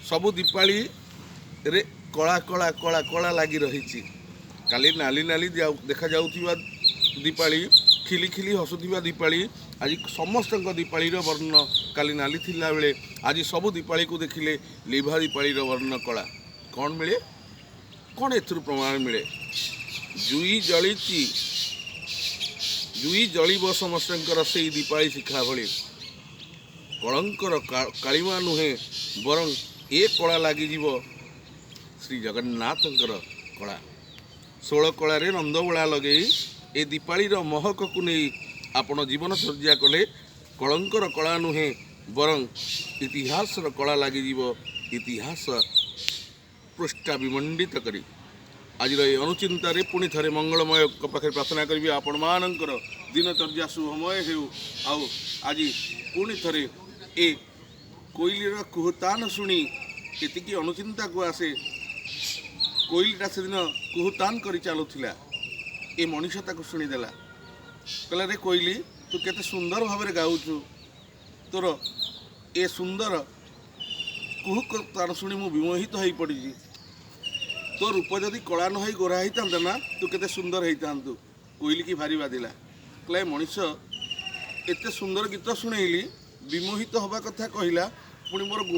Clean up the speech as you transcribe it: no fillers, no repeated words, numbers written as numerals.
ସବୁ ଦୀପାଳିରେ କଳା କଳା କଳା କଳା ଲାଗି ରହିଛି। କାଲି ନାଲି ନାଲି ଦେଖାଯାଉଥିବା ଦୀପାଳି, ଖିଲି ଖିଲି ହସୁଥିବା ଦୀପାଳି, ଆଜି ସମସ୍ତଙ୍କ ଦୀପାଳିର ବର୍ଣ୍ଣ କାଲି ନାଲି ଥିଲାବେଳେ ଆଜି ସବୁ ଦୀପାଳିକୁ ଦେଖିଲେ ଲିଭା ଦୀପାଳିର ବର୍ଣ୍ଣ କଳା। କ'ଣ ମିଳେ? କ'ଣ ଏଥିରୁ ପ୍ରମାଣ ମିଳେ? ଜୁଇ ଜଳିଛି, ଜୁଇ ଜଳିବ ସମସ୍ତଙ୍କର ସେଇ ଦୀପାଳି ଶିଖା ଭଳି। କଳଙ୍କର କାଳିମା ନୁହେଁ, ବରଂ ଏ କଳା ଲାଗିଯିବ ଶ୍ରୀ ଜଗନ୍ନାଥଙ୍କର କଳା। 16 କଳାରେ ନନ୍ଦବଳା ଲଗେଇ ଏ ଦୀପାଳିର ମହକକୁ ନେଇ ଆପଣ ଜୀବନଚର୍ଯ୍ୟା କଲେ କଳଙ୍କର କଳା ନୁହେଁ, ବରଂ ଇତିହାସର କଳା ଲାଗିଯିବ, ଇତିହାସ ପୃଷ୍ଠା ବିମଣ୍ଡିତ କରି। ଆଜିର ଏହି ଅନୁଚିନ୍ତାରେ ପୁଣି ଥରେ ମଙ୍ଗଳମୟଙ୍କ ପାଖରେ ପ୍ରାର୍ଥନା କରିବି, ଆପଣମାନଙ୍କର ଦିନଚର୍ଯ୍ୟା ଶୁଭମୟ ହେଉ। ଆଉ ଆଜି ପୁଣି ଥରେ ଏ କୋଇଲିର କୁହୁତାନ ଶୁଣି ଏତିକି ଅନୁଚିନ୍ତାକୁ ଆସେ, କୋଇଲିଟା ସେଦିନ କୁହୁତାନ କରି ଚାଲୁଥିଲା, ଏ ମଣିଷ ତାକୁ ଶୁଣିଦେଲା। କହିଲା, "ରେ କୋଇଲି, ତୁ କେତେ ସୁନ୍ଦର ଭାବରେ ଗାଉଛୁ। ତୋର ଏ ସୁନ୍ଦର କୁହୁ ତାନ ଶୁଣି ମୁଁ ବିମୋହିତ ହେଇପଡ଼ିଛି। ତୋ ରୂପ ଯଦି କଳା ନ ହେଇ ଗୋରା ହେଇଥାନ୍ତା ନା, ତୁ କେତେ ସୁନ୍ଦର ହେଇଥାନ୍ତୁ।" କୋଇଲିକି ଭାରି ବାଧିଲା। କହିଲା, "ଏ ମଣିଷ, ଏତେ ସୁନ୍ଦର ଗୀତ ଶୁଣେଇଲି, ବିମୋହିତ ହେବା କଥା କହିଲା, ପୁଣି ମୋର ଗୁଣ